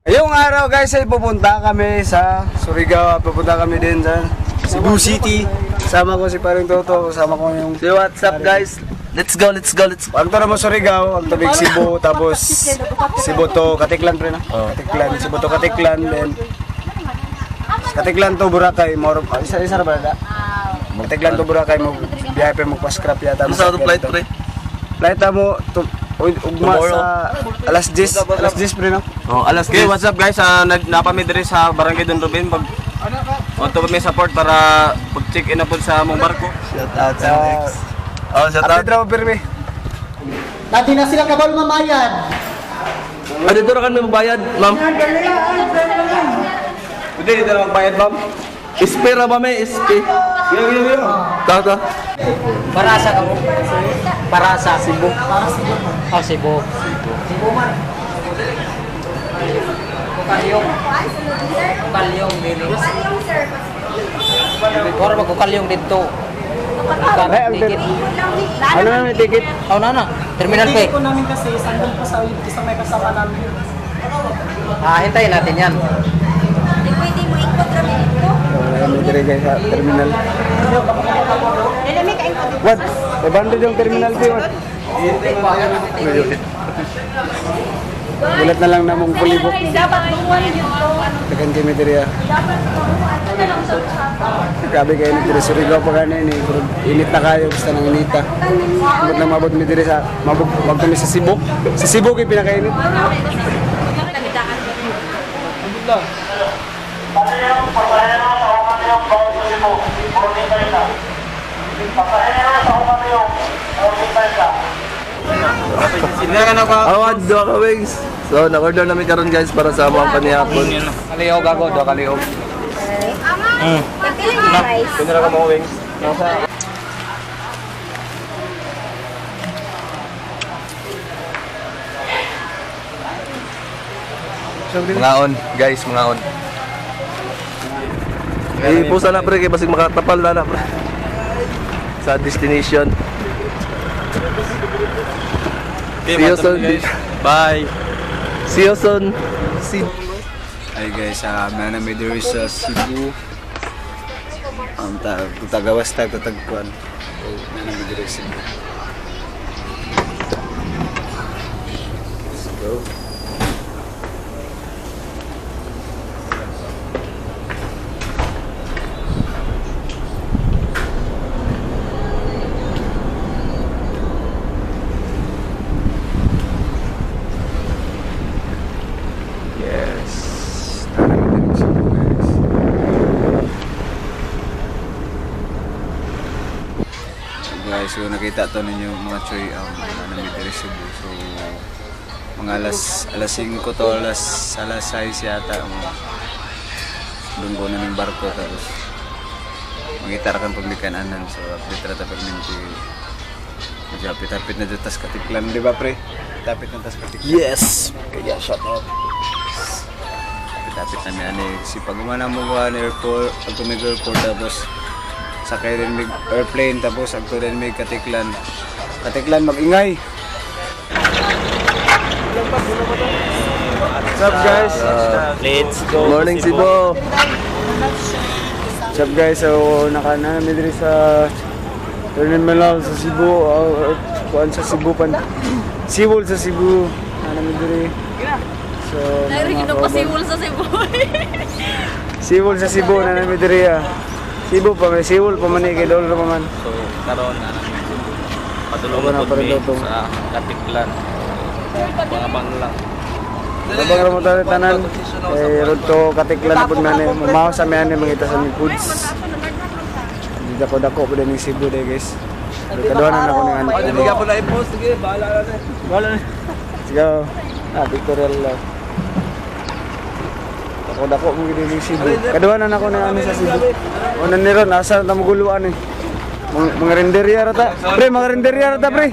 Ngayong araw, guys, ay pupunta kami sa Surigao at pupunta kami din sa Cebu City. Kasama ko si Paring Toto, kasama ko yung So what's up, guys? Let's go, let's go, let's go. Ang mo Surigao, ang tubig Cebu, tapos Cebu to Katiklan pre na. Katiklan, Cebu to Katiklan, then Katiklan to Boracay, more isa isa ra ba da? Katiklan to Boracay mo biyahe pa mo pa-scrap yata. Ano sa atong flight, pre? Flight mo to ugma Tomorrow. sa alas 10, alas 10 pre no. Oh, alas Okay, what's up, guys? Napami diri sa Barangay Don Ruben pag Wanto kami support para pag-check in na po sa among barko. Shout out sa Ah, Oh, shout out. Update ra mo pirmi. Dati na sila kabalo mamayad. Ah, dito ra kami magbayad, ma'am. Pwede dito na magbayad, ma'am. SP ra ba may SP? Yo, yo, yo. Tata. Parasa ka mo? Parasa. Cebu. Oh, Cebu. Cebu man. Kukalyong. Kukalyong, dili. Ora ba kukalyong dito? Ay, ang Ticket. Ano na may ticket? Oh, na na. Terminal Ticket P. po namin kasi, sandal po sa isang may kasama namin. Ah, hintayin natin yan. Hindi pwede mo ikot rami dito. Wala diri guys sa terminal. Dili may kaingkot dito. What? 500 yung terminal fee, what? Gulat na lang namong pulibok. Dapat buwan dito. Tagan kami diri ah. Dapat buwan na lang sa Grabe kayo init diri Surigao pa gani ni pero init na kayo basta nang inita. Abot lang mabot mi diri sa mabog wag kami sa Cebu. Sa Cebu kay pinakainit. Awad, duha ka wings. So, na-order namin karon, guys, para sa among panihapon. Kaliog ako, do kaliog. Pagkailan yung rice? Kuno ra ka mga wings. Mangaon, guys, mangaon. Eh, pusa na pre, kay basig makatapal na na pre. Sa destination. Okay, See you mato soon. guys. Bye. See you soon. See Ay guys, uh, mi diri sa Cebu. Ang ta tagawas tag tatagkuan. Naa mi diri sa Cebu. Let's go. Yes. Naa mi diri sa Cebu, guys. So guys, so nakita to ninyo mga choy ang um, mi diri sa Cebu. So mga alas alas 5 to alas alas 6 yata ang dunggo na ng barko tapos mangita ra kan pagmikananan, so update ra ta pagminti medyo hapit-hapit na dyan tas Katiklan, di ba pre? Tapit na tas Katiklan. Yes! Kaya shout out. Hapit-hapit na mi ani si pag umana mo ba ni airport pag tumig airport tapos sakay din mig airplane tapos agto din mig Katiklan. Katiklan magingay. What's up, guys? Let's go. Morning, Cebu. What's up, guys? So naka na mi diri sa terminal sa Cebu, kuan sa Cebu pan Siwol sa Cebu na mi diri. So Narinig mga ko kauban. siwol sa Cebu. Siwol sa Cebu na nami diri ah. Cebu pa may Siwol pa man eh, kay Dolor pa man. So, karon na namin Ako padulong na na pa rin mi to. sa Katiklan. Bangabang lang. Labang ra mo tayo tanan. Eh road to Katiklan na pud man eh. Mamaw sa mi ani mangita sa mi foods. Di dako dako pud ning Cebu day guys. Pero kaduhanan ako ning ano. Ay, hindi ka po na i-post. Sige, bahala na na. Wala na. Let's go. Ah, pictorial lang. Dako dako mo gid ning Cebu. Kaduhanan ako ning ano sa Cebu. Una ni ron asa ta maguluan eh. Mga renderya ra ta. Pre, mga renderya ra ta pre.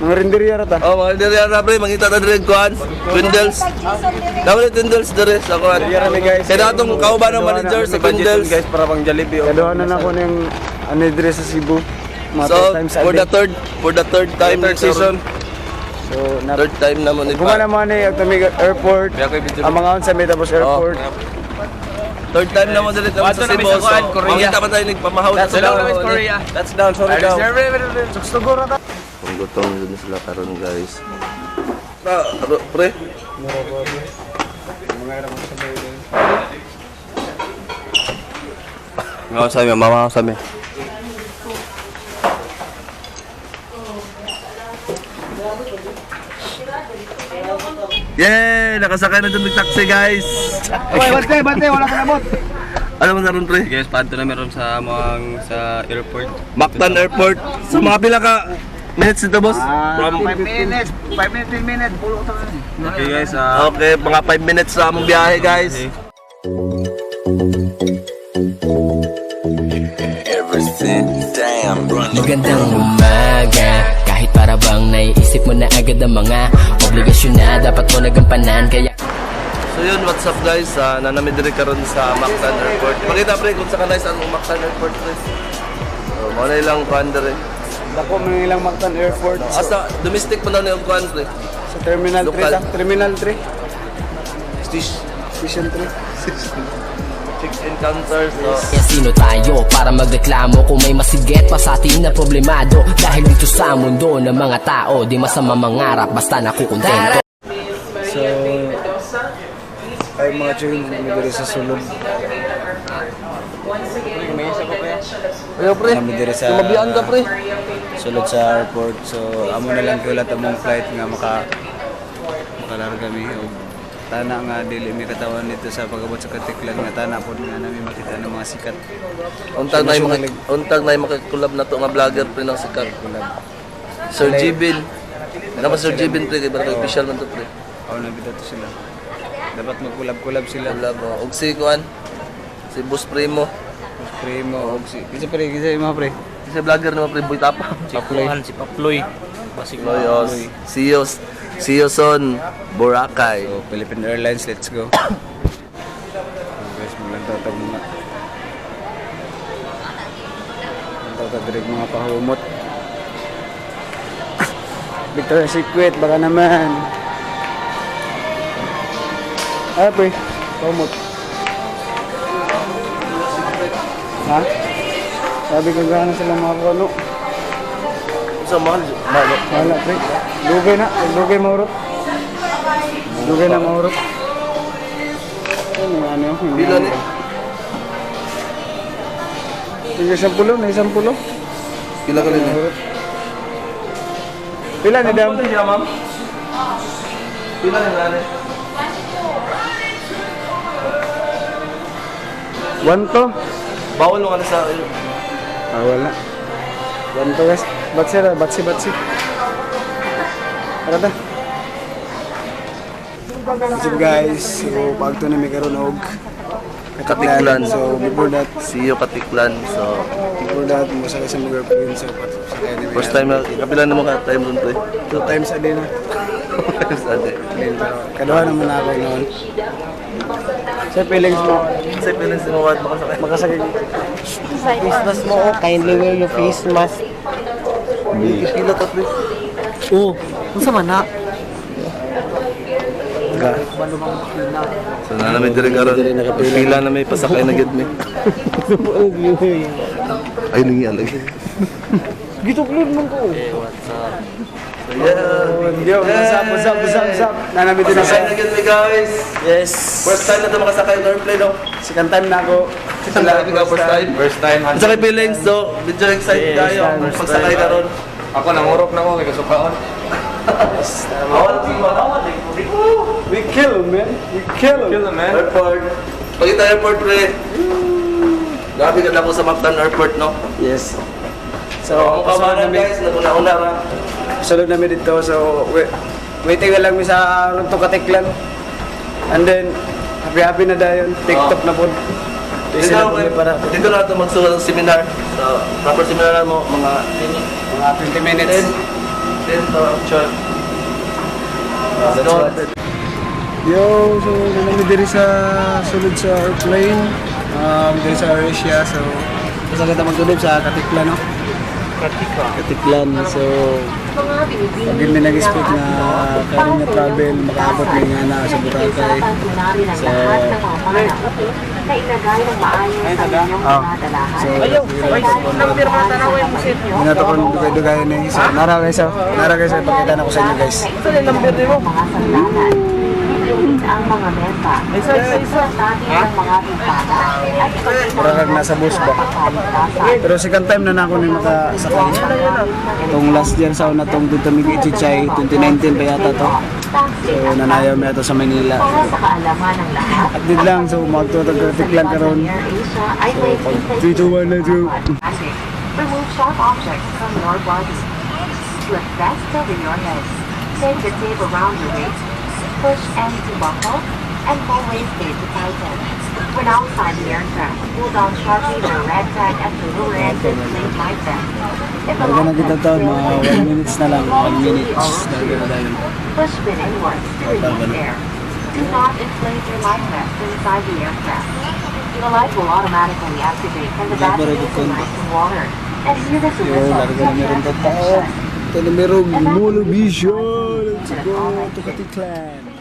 Mga renderya ra ta. Oh, mga diri na pre, mangita ta diri kuan. Twindles. Dapat Twindles diri sa kuan. Diri ni guys. Kaya atong kauban ng manager sa Twindles. Guys para pang Jollibee. oh. Kaduhanan ako ng ano diri sa Cebu. Mga So, two times a for the day. third for the third time Third season. So, So, na Third time na mo ni Gumana mo ni ang Tumiga Airport. Ang mga unsa may tapos airport. Third time na mo diri kami sa Cebu. So, mangita pa tayo nagpamahaw na sa Korea. Touchdown, sorry daw. Kung gutom na sila karon, guys. Ah, pre. Mga sabi, mama sabi. Yay! Nakasakay na dyan ng taxi, guys. Oy, bante, bante, wala pa nabot. Ano mo na ron, pre? Guys, paadto na meron sa mga sa airport. Mactan Airport. So, mga pila ka minutes dito, boss? From 5 minutes, 5 minutes, 10 minutes, pulo to. Okay guys, Okay, mga 5 minutes sa among biyahe, guys. Magandang umaga. Kahit para bang naiisip mo na agad ang mga obligasyon na dapat mo nagampanan. Kaya So yun, what's up, guys? Nanami diri karon sa Mactan Airport. Pakita, pre, kung sa kanay sa among Mactan Airport, pre. So, mo na ilang kuan diri. Dako man ilang Mactan Airport. Asa domestic man na yung kuan, pre. Sa Terminal 3, Local. ta. Terminal 3. Station Station 3. Check encounter. So, Kaya sino tayo para magreklamo kung may masigit pa sa atin na problemado? Dahil dito sa mundo ng mga tao, di masama mangarap basta nakukontento. So, ay mga chuy, nami diri sa sulod. Ayaw, pre. Nami diri sa Lumabian ka, pre. Sulod sa airport. So, amo na lang kulat among flight nga makalarga mi og tana nga dili mi katawan dito sa pag-abot sa Katiklan nga tana pod nga nami makita ng mga sikat. Untag na yung makikulab na to nga vlogger, pre, ng sikat. Collab. Sir Jibin. Ano ba Sir Jibin, pre? Kay barang official man to, pre. Aw na bitaw to sila. Dapat mag-collab-collab sila. Collab, oh. Og si kuan. Si Boss Primo. Pre mo og si kinsa pre, kinsa imo pre? Kasi vlogger naman, pre, Boy Tapa. Paploy. Si Paploy. Basig. Loyos. See you soon, Boracay. So, Philippine Airlines, let's go. So, guys, maglantaw tag mga. Lantaw tag direct mga pahumot. Victoria's Secret, baka naman. Ay, pre, pahumot. Ha? Sabi ko gano'n sila mga kuno. Sa mahal, mahal. Wala, pre. Dugay na. Dugay maurot. Dugay na maurot. Ano, ano? Pila ni? Yung 10, na 10. Pila ka rin eh. Pila ni Dam? Pila, ma'am? Pila ni nani? One to? Bawal mo ka na sa... Ah, wala. One to, guys. Batsi ra, batsi, batsi. Tara ta. What's up, guys? So, pagto na may karon og Katiklan. So, before that, See you, Katiklan. So, before that, musakay sa mga girlfriend. So, sakay na first time na... Kapila na mo ka time ron, pre. Two times a day na. Sa ate. Then, pero kaduha naman ako noon. Sa feelings mo, Kasi feelings mo, what? Makasakay. makasakay. Face mask mo, oh. Kindly wear your face mask. Pila ka, pre. Oh, unsa man na? So, na namin diri karon. Pila na may pasakay na gid mi. Ay, nangyari lagi. Gituklod man ko. So, yeah. Yo, what's up, what's up, what's up, what's up? Nanami din Pasakay ako. na gid mi, guys. Yes. First time na ito makasakay ng airplane, no? Second time na ako. Sila ka first time. First time. Sa kay feelings, so medyo excited tayo. Pagsakay ka ron. Ako nangurok na ko kay kasukaon. We kill, man. We kill. Kill man. Airport. Pagkita airport, pre. Grabe ka na ako sa Mactan Airport, no? Yes. So, So, ang pasunod kamaran, namin, guys, naguna-una ra. pasunod namin dito. So, waiting na lang mi sa Runto Katiklan. And then, happy-happy na dayon. TikTok na po. Dito Dito na, na para dito na ito magsulat ng seminar. So, proper seminar mo, mga mga 20 minutes. 10, 10 to actual. That's what. Yo, so nanami diri sa sulod sa airplane. Diri sa AirAsia. So, basta kita magtulib sa Katikla, no? Caticlan. So, pag may nag-expect na karon nga travel, makaabot may nga na sa Boracay. So, so, hindi na to kung dugay-dugay ni. So, nara guys, oh. Nara guys, oh. Ipakita na ko sa inyo, guys. Ang mga mesa. Isa, ang mga bintana at Mura kag nasa bus ba? Pero second time na ako ni makasakay. Itong last year sa una tong dito mig Chichay, 2019 pa yata to. So nanayaw mi ato sa Manila. Para sa kaalaman ng lahat. Update lang, so magtutog lang karon. AirAsia ay may So, 3, 2, 1, let's go. Remove sharp objects from your body. Slip vest over your head. Take the tape around your waist. Push end to buckle and pull waist tape to tighten. When outside the aircraft, pull down sharply the red tag at the lower end to inflate life vest. If the Larga na life kita vest to, fails, mga 1 minutes na lang, 1 minute. Larga na tayo. push pin inwards to release air. Do not inflate your life vest inside the aircraft. The light will automatically activate when the Larga battery rin is ko. immersed in water. And hear the Yo, whistle larga na meron to to tao. Ito na merong Molo Vision. Let's go to Caticlan.